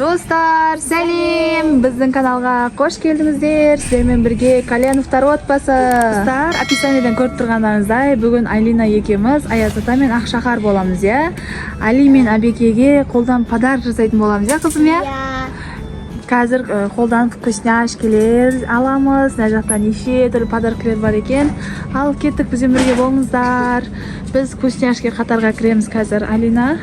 Достар, сәлем! Біздің каналға қош келдіңіздер. Сіздермен бірге Каленовтар отбасы. Достар, описаниеден көріп тұрғандарыңыздай, бүгін Айлина екеуміз Аяз ата мен Ақшақар боламыз, иә? Али мен Абекеге қолдан подарок жасайтын боламыз, иә, қызым, иә? Иә. Қазір қолдан вкусняшкилер аламыз. Мына жақта неше түрлі подаркілер бар екен. Ал кеттік, бізбен бірге болыңыздар. Біз вкусняшки қатарға кіреміз қазір. Алина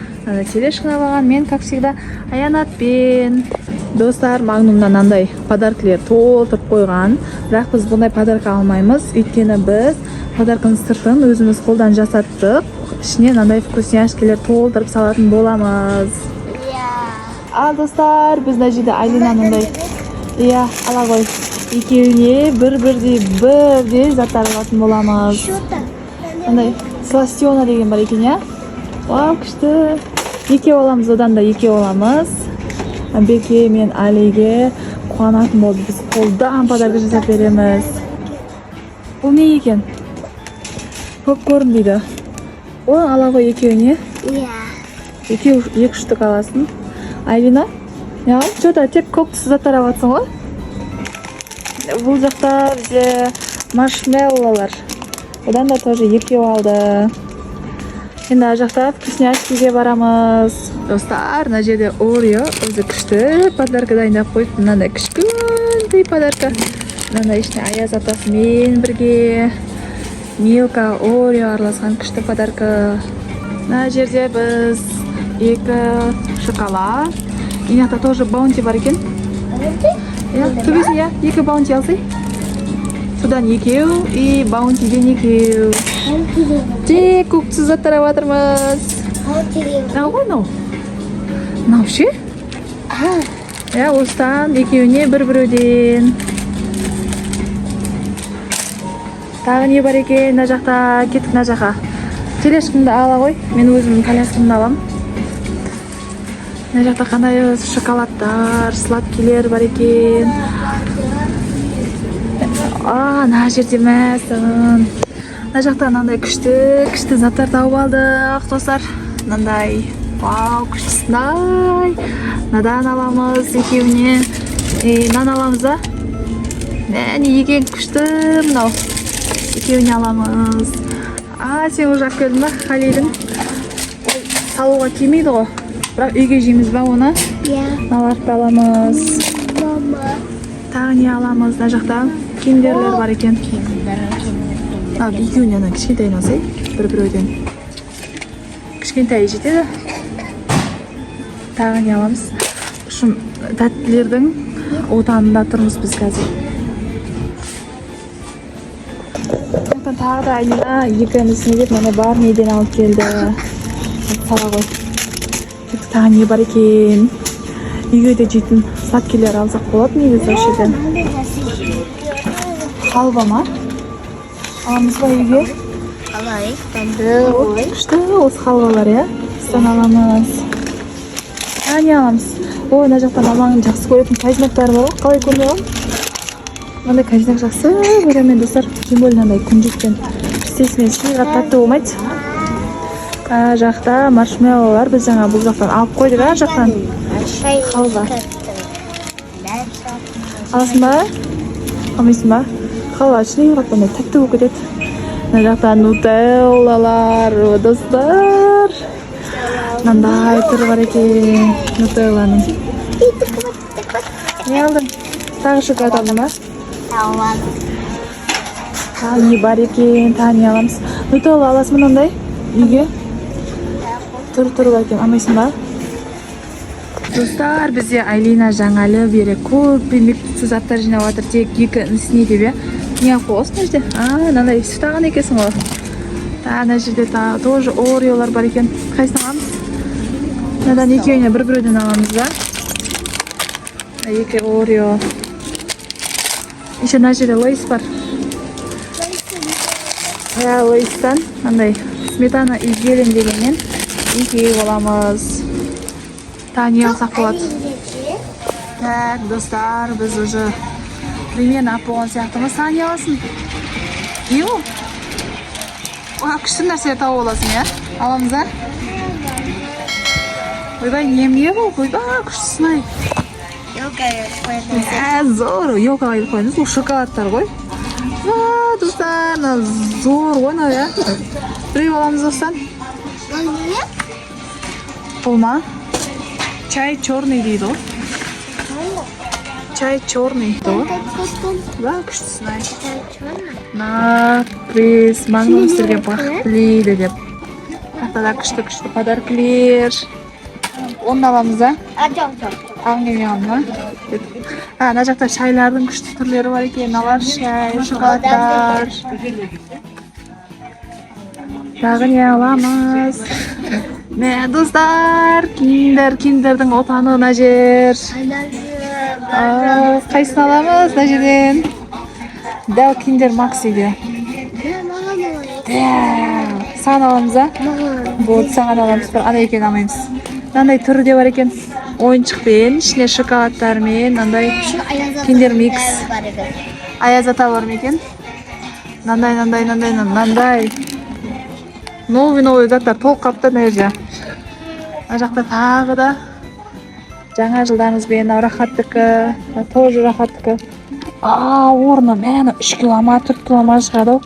тележканы алған, мен, как всегда, Аянатпен. Достар, Магнумнан мынандай подаркілер толтырып қойған. Бірақ біз бұндай подарка алмаймыз, өйткені біз подарканың сыртын өзіміз қолдан жасаттық. Ішіне мынандай вкусняшкилер толтырып салатын боламыз. Иә. Ал, достар, біз мына жерде Айлина мындай, иә, ала ғой, екеуіне бір бірдей бірдей заттар алатын боламыз. Что-то. Мындай сластена деген бар екен, иә. Вау, күшті! Екеу аламыз, одан да екеу аламыз. Беке мен Алиге қуанатын болды, біз қолдан подарка жасап береміз. Бұл не екен? Попкорн дейді. Оны ала ғой екеуіне. Иә. Екеу екі штук аласың. Айлина, не алып? Че-то тек көк түсті заттар алып жатсың ғой. Бұл жақта бізде маршмеллолар, одан да тоже екеу алды. Енді ар жақта вкусняшкиге барамыз. Достар, мына жерде Орео өзі күшті подарка дайындап қойыпты. Мынандай кішкентай подарка, мынандай ішіне Аяз атасымен бірге Милка, Орео араласқан күшті подарка. Мына жерде біз екі шоколад, и мына жақта тоже Баунти бар екен, иә, төбесін, иә, екі Баунти алсай. Содан екеу и Баунтиден екеу. Тек көк түсті заттар алып жатырмыз. Мынау ғой, мынау, мынау ше, иә, осыдан екеуіне бір біреуден. Тағы не бар екен мына жақта? Кеттік мына жаққа. Тележкаңды ала ғой, мен өзімнің коляскамды аламын. Мына жақта қандай шоколадтар, сладкийлер бар екен? А, мына жерде, мәссаған, мына жақта мынандай күшті күшті заттар тауып алдық, достар. Мынандай, вау, күштісін. Мынадан аламыз екеуіне и мынаны аламыз да. Мә, не екен күшті мынау? Екеуіне аламыз. А, сен уже алып келдің ба? Халидің. Ой, салуға келмейді ғой, бірақ үйге жейміз ба оны? Иә. Мыналарды аламыз. Мама. Тағы не аламыз? Мына жақта киндерлер бар екен. Киндер, киндер, киндер. Ал, екеуіне ана кішкентайын алсай, бір біреуден кішкентайы жетеді. Тағы не аламыз? Шым тәттілердің отанында тұрмыз біз қазір. Сондықтан тағы да Айлина екі інісіне деп мына бар неден алып келді. Сала ғой. Кеттік, тағы не бар екен? Үйге де жейтін сладкийлер алсақ болады негізі осы жерден. Халва ма, аламыз ба үйге? Алайық, дәмді ғой. Күшті осы халвалар, иә, осыдан аламыз. А, не аламыз? Ой, мына жақта маманың жақсы көретін козинактары бар ғой. Қалай көрмей қалдым? Мынандай козинак жақсы көремін мен, достар. Тем более мынандай күнжітпен, пістесімен сыйға тәтті болмайды. Ар жақта маршмеллолар, біз жаңа бұл жақтан алып қойдық. Ар жақтан халва аласың ба, алмайсың ба? Халва ішіне қатты андай тәтті болып кетеді. Мына жақта нутеллалар, достар, мынандай түрі бар екен нутелланың. Не алдың? Тағы шоколад алдың ба? Тағы не бар екен? Тағы не аламыз? Нутелла аласың ба? Мынандай үйге түрі түрі бар екен, алмайсың ба? Достар, бізде Айлина жаңалы бері көп түсті заттар жинап жатыр, тек екі інісіне деп, иә. Не алып қойғансың мына жерде? А, мынандай сүт алған екенсің ғой. Тағы мына жерде тағы тоже Ореолар бар екен. Қайсысын аламыз? Мынадан екеуіне бір біреуден аламыз ба? Екі Орео. Еще мына жерде Лейс бар, иә. Лейстан мынандай сметана и зелень дегеннен екеу аламыз. Тағы не алсақ болады? Так, достар, біз уже примерно алып болған сияқтымыз. Тағы не аласың? Не ол? Күшті нәрсе тауып аласың, иә? Аламыз, а? Ойбай, немене бұл? Ойбай, күштісін ай. Елка қоятын. Ә, зор, елкаға іліп қойыңыз, бұл шоколадтар ғой. Ва, достар, мына зор ғой мынау, иә. Біреу аламыз осыдан. Мынау не? Бұл ма? Чай черный дейді ғой. Чай черный дейді ғой. Ва, күштісін ай. Надпись «Магнум сіздерге бақыт тілейді» деп. Мына да күшті күшті подаркілер. Оны да аламыз да? А, жоқ, жоқ. Алғың келмей қалды ма? А, мына жақта шайлардың күшті түрлері бар екен. Мыналар шай, шоколадтар. Тағы не аламыз? Мә, достар, Киндер, Киндердің отаны мына жер. А, қайсысын аламыз мына жерден? Дәу Киндер Макс дейді. Маған алайық. Дәу. Саған аламыз а? Маған. Болды, саған аламыз, бір ана екеуін алмаймыз. Мынандай түрі де бар екен. Ойыншықпен, ішіне шоколадтармен, мынандай Şu Ayaz Ata Kinder Mix. Бар екен. Аяз ата бар ма екен? Мынандай, мынандай, мынандай, мынандай. Новый новый заттар толып қалыпты мына жерде. Мына жақта тағы да жаңа жылдарыңызбен, мынау Рахаттікі, мына тоже Рахаттікі. А, орны, мә, мынау 3 кило ма, 4 кило ма шығады ау.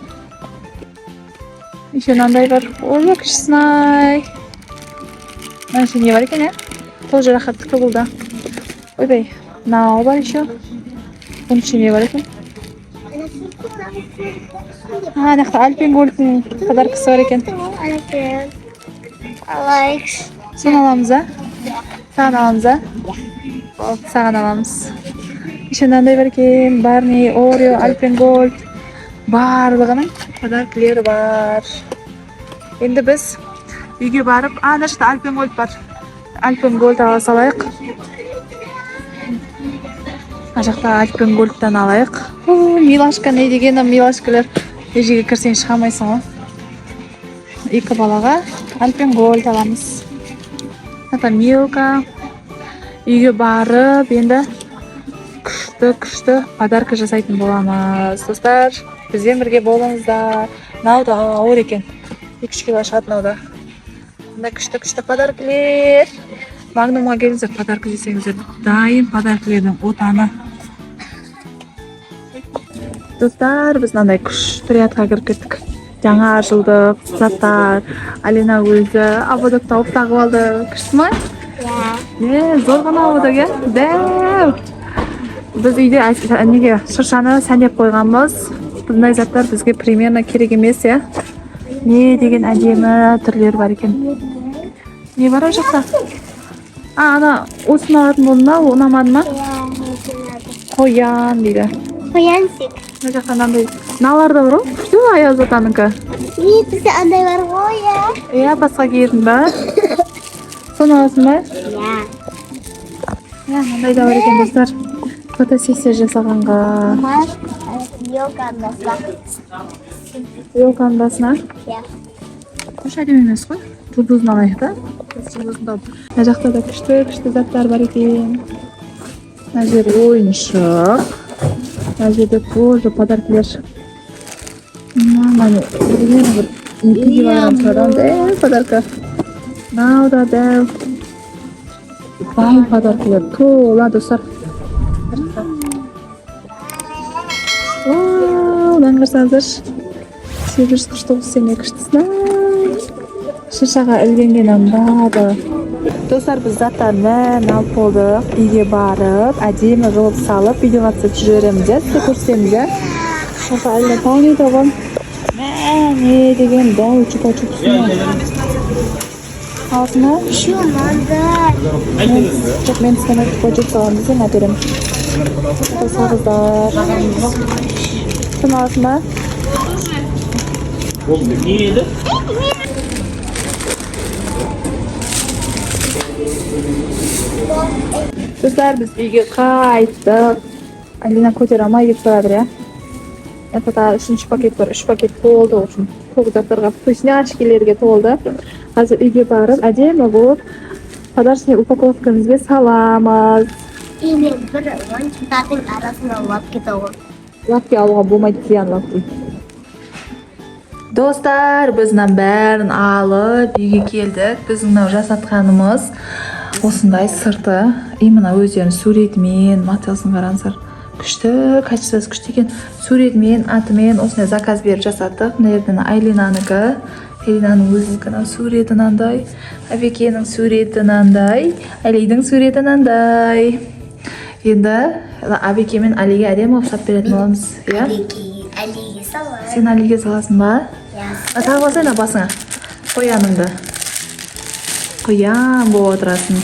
Еще мынандай бар. Ой, күштісін ай. Мына жерде не бар екен, иә? Тоже Рахаттікі бұл да. Ойбай, мынау бар еще. Бұның ішінде не бар екен? А, ана жақта Альпенгольдтің подаркасы бар екен. Алайық. Соны аламыз, а? Саған аламыз, а? Болды, саған аламыз. Еще мынандай бар екен. Барни, Орео, Альпенгольд. Барлығының подаркілері бар. Енді біз үйге барып, а, ана жақта Альпенгольд бар. Альпенгольд ала салайық. Мына жақта Альпенгольдтан алайық. Фу, Милашка не деген, милашкалар. Мына жерге кірсең, шыға алмайсың ғой. Екі балаға Альпенгольд аламыз. Это Милка. Үйге барып, енді күшті күшті подарка жасайтын боламыз. Достар, бізбен бірге болыңыздар. Мынау да ауыр екен. 2-3 кило шығады мынау да. Мында күшті күшті подаркілер. Магнумға келіңіздер, подарка десеңіздер. Дайын подаркілердің отаны. Достар, біз мынандай күшті рядқа кіріп кеттік. Жаңа жылдық заттар. Алина өзі ободок тауып, тағып алды. Күшті ма? Иә. Не, зор ғана ободок, иә? Дәу. Біз үйде неге шыршаны сәндеп қойғанбыз. Бұндай заттар бізге примерно керек емес, иә? Не деген әдемі түрлері бар екен. Не бар ол жақта? А, ана осыны алатын болдың ба? Ол ұнамады ма? Иә. Қоян дейді. Қоянсик. Мына жақта мынандай мыналар да бар ғой. Күшті, Аяз атанікі. Не, бізде андай бар ғой, иә. Иә, басқа киетін ба? Соны аласың ба? Иә. Иә, мынандай да бар екен, достар. Фотосессия жасағанға. Елканың басына. Елканың басына. Иә. Қош, әдемі емес қой. Жұлдызын алайық та. Жұлдызын тауып. Мына жақта да күшті күшті заттар бар екен. Мына жер ойыншық. Мына жерде тоже подаркілер. Мама, примерно бір 2 килограмм тұрады дәу подарка. Мынау да дәу. Бай подаркілер тола, достар. Вау, мынаны қарасаңыздаршы. 849 теңге, күштісін. Шыршаға ілгенге барлығы. Достар, біз заттардың бәрін алып болдық. Үйге барып, әдемі қылып салып, видеоға түсіріп жібереміз, иә, сізге көрсетеміз, иә. Жалпы, Алина таниды ғой. Мә, не деген дәу чупа чупс. Аласың ба? Еще мынандай. Жоқ, мен түскенде чупа чупс аламын десем, әперемін. Сағыздар. Соны аласың ба? Не еді? Достар, біз үйге қайттық. Алина көтере алмай кетіп бара жатыр, иә. Это тағы үшінші пакет бар, үш пакет толды, в общем. Көк заттарға, вкусняшкилерге толды. Қазір үйге барып, әдемі болып подарочный упаковкамызға саламыз. И мен бір ойыншықтардың арасына лапки тауып. Лапки алуға болмайды, зиян лапки. Достар, біз мынаның бәрін алып үйге келдік. Біздің мынау жасатқанымыз. Осындай сырты, именно өздерінің суретімен, материалсын қараңыздар, күшті, качествосы күшті екен. Суретімен, атымен осындай заказ беріп жасаттық. Мына жерден Айлинанікі, Айлинаның өзінікі, мынау суреті мынандай, Әбекенің суреті мынандай, Алидің суреті мынандай. Енді Әбеке мен Алиге әдемі қылып салып беретін боламыз, иә. Алиге, Алиге саламын. Сен Алиге саласың ба? Иә. А, тағып алсай мына басыңа қояныңды, қоян болып отырасың.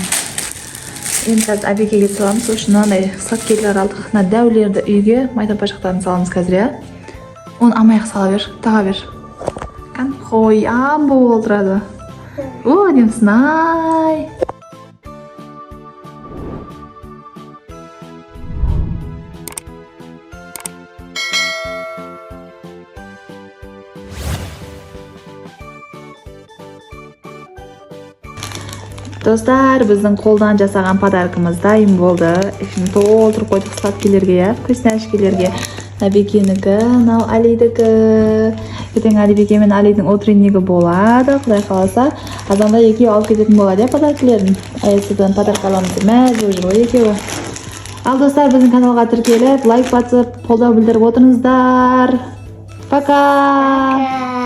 Енді қазір Әбекеге саламыз. Сол үшін мынандай сладкийлер алдық. Мына дәулерді үйге, майда жақтарын саламыз қазір, иә. Оны алмай ақ сала бер, таға бер. Кән, қоян болып отырады. О, әдемісің ай. Достар, біздің қолдан жасаған подаркамыз дайын болды. Ішін толтырып қойдық сладкийлерге, иә, вкусняшкилерге. Әбекенікі, мынау Алидікі. Ертең Алибеке мен Алидің утреннигі болады, құдай қаласа. Азанда екеуі алып кететін болады, иә, подаркілерін. Аясыдан подарка аламыз деп мәз болып жүр ғой екеуі. Ал, достар, біздің каналға тіркеліп, лайк басып, қолдау білдіріп отырыңыздар. Пока. Пока.